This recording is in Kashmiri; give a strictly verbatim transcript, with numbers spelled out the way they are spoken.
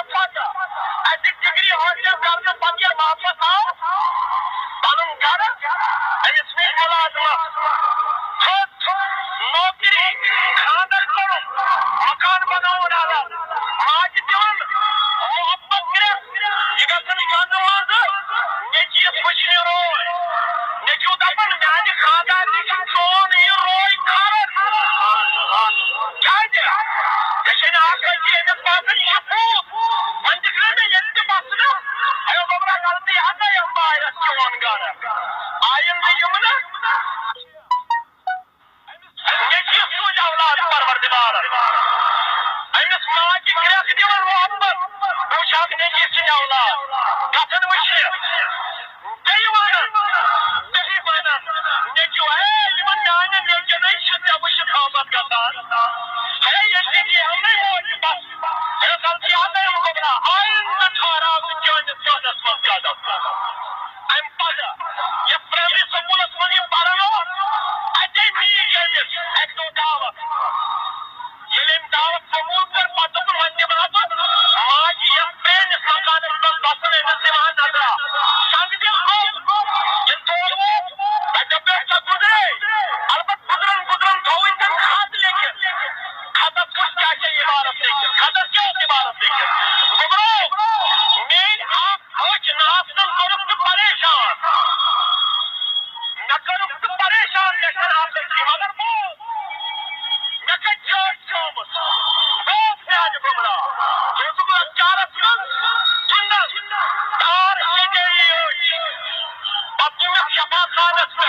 پتہٕ اَتہِ ڈگری حٲصِل کرنہٕ پتہٕ ییٚلہِ واپس آو پنُن گرٕ، أمِس مِلۍ مُلازمت، کھٔژ نوکری، خانٛدر کوٚرُن، مکان بنووُن الگ، ماجہِ دِوان محبت کرٛٮ۪کھ، یہِ گژھن منٛزٕ منٛزٕ نیٚچوِس وٕچھنہِ روے۔ نیٚچوٗ دَپان، میٛانہِ خانٛدارنہِ چھُ چون یہِ روے خرٕد۔ کیٛازِ؟ ژےٚ چھے نہٕ عقل کینٛہہ، أمِس باسان، یہِ چھُ بھوٗت۔ وۄنۍ دِکھ نا مےٚ ییٚتہِ تہِ بَسنہٕ۔ ہے گوٚبرا، غلطی ہسا یِم بارَس چون گرٕ۔ آیِندٕ یِم نہٕ۔ نیٚچوِس سوٗزۍ اولاد پروردگارن۔ أمِس ماجہِ کرٛٮ۪کھ دِوان واپس۔ بہٕ وٕچھِ ہاکھ نیٚچوِس سٕنٛدۍ اولاد۔ گژھن وٕچھنہِ۔ بیٚیہِ وَنان، بیٚیہِ وَنان، نیٚچوٗ، ہے، یِمن میٛانٮ۪ن نیٚچوٮ۪ن ہے چھِ ژےٚ وٕچھِتھ آمد گژھان۔ ہے، ییٚلہِ نہٕ کینٛہہ ہمنٕے موجہِ بس۔ ہے، غلطی ہسا یِم گوٚبرا۔ آیِندٕ ٹھہراو نہٕ چٲنِس کانَس منٛز قدم۔ اَمہِ پتہٕ یَتھ پرٛایمری سکوٗلَس منٛز یہِ پَران اوس، اَتے میٖج أمِس اَکہِ دۄہ دعوت۔ ییٚلہِ أمۍ دعوت قبوٗل کٔر، پَتہٕ دوٚپُن، وۄنۍ دِمہٕ ہا بہٕ ماجہِ یَتھ پرٛٲنِس مکانَس منٛز بَسُن أمِس دِمہٕ ہا نظرا۔ سنٛگ دِل گوٚو، ییٚلہِ تور ووت، تَتہِ پٮ۪ٹھ سۄ گُزرے۔ البتہٕ گُزران گُزران تھووُن تٔمۍ خط لیکھِتھ۔ خطس منٛز کیٛاہ چھےٚ عبارت لیکھِتھ؟ خطس کیٛاہ اوس عبارت لیکھِتھ؟ گوٚبرو، میٛٲنۍ اَکھ أچھ نہٕ آسنَن کٔرٕکھ ژٕ پریشان۔ مےٚ کٔرٕکھ ژٕ پریشان، مےٚ چھَنہٕ اَکھ أچھی، مگر بوز، مےٚ کَتہِ چھِ أچھ تھٲومٕژ؟ بوز میٛانہِ گوٚبرا، ژٕ اوسُکھ لۄکچارَس منٛز گِنٛدان، تار شیٚدے یہِ أچھ۔ پَتہٕ نیوٗ مےٚ شفا خانَس